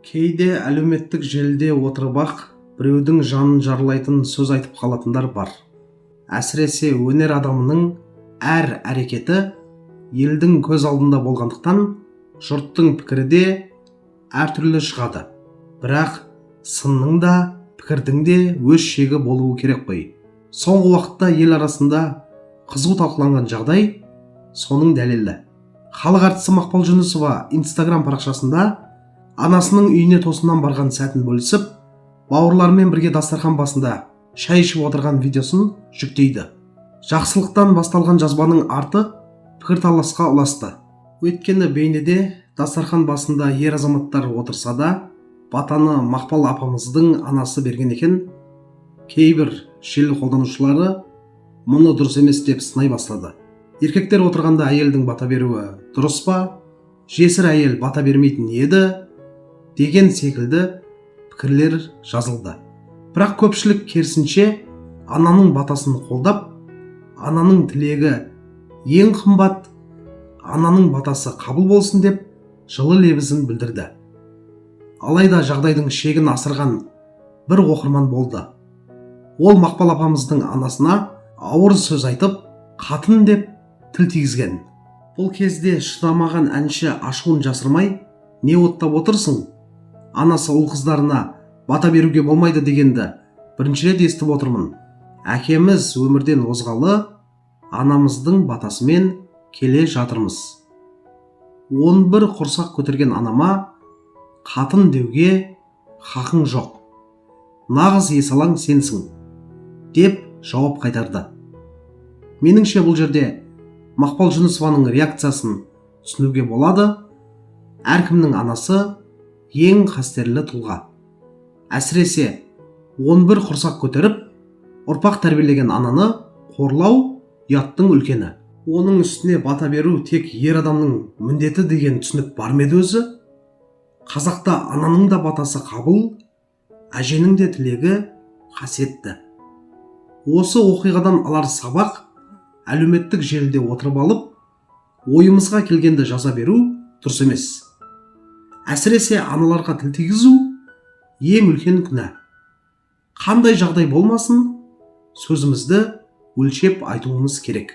Кейде әлеуметтік желіде отырып-ақ біреудің жанын жаралайтын сөз айтып қалатындар бар. Әсіресе өнер адамының әр әрекеті елдің көз алдында болғандықтан, жұрттың пікірі де әртүрлі шығады. Бірақ сынның да, пікірдің де өз шегі болуы керек қой. Соңғы уақытта ел арасында қызу талқыланған жағдай соның дәлелі. Халық әртісі Мақпал Жүнісова Инстаграм парақшасында анасының үйіне тосыннан барған сәтін бөлісіп, бауырларымен бірге дастархан басында шай ішіп отырған видеосын жүктейді. Жақсылықтан басталған жазбаның арты пікірталасқа ұласты. Өйткені бейнеде дастархан басында ер азаматтар отырса да, батаны Мақпал апамыздың анасы берген екен. Кейбір желі қолданушылары мұны дұрыс емес деп сынай бастады. Еркектер отырғанда әйелдің бата беруі дұрыс па? Жесір әйел бата бермейтін еді деген секілді пікірлер жазылды. Бірақ көпшілік керісінше ананың батасын қолдап, ананың тілегі ең қымбат, ананың батасы қабыл болсын деп жылы лебізін білдірді. Алайда жағдайдың шегін асырған бір оқырман болды. Ол Мақпал апамыздың анасына ауыр сөз айтып, қатын деп тіл тигізген. Бұл кезде шыдамаған әнші ашуын жасырмай: «Не оттап отырсың? Анасы ұл қыздарына бата беруге болмайды дегенді бірінші рет естіп отырмын. Әкеміз өмірден озғалы анамыздың батасымен келе жатырмыз. 11 құрсақ көтерген анама қатын деуге хақың жоқ, нағыз есалаң сенсің», – деп жауап қайтарды. Меніңше, бұл жерде Мақпал Жүнісованың реакциясын түсінуге болады. Әркімнің анасы ең қастерлі тұлға. Әсіресе 11 құрсақ көтеріп, ұрпақ тәрбиелеген ананы қорлау ұяттың үлкені. Оның үстіне бата беру тек ер адамның міндеті деген түсінік бар ма еді өзі? Қазақта ананың да батасы қабыл, әженің де тілегі қасиетті. Осы оқиғадан алар сабақ: әлеуметтік желіде отырып алып, ойымызға келгенді жаза беру дұрыс емес. Әсіресе аналарға тіл тигізу ең үлкен күнә. Қандай жағдай болмасын, сөзімізді өлшеп айтуымыз керек.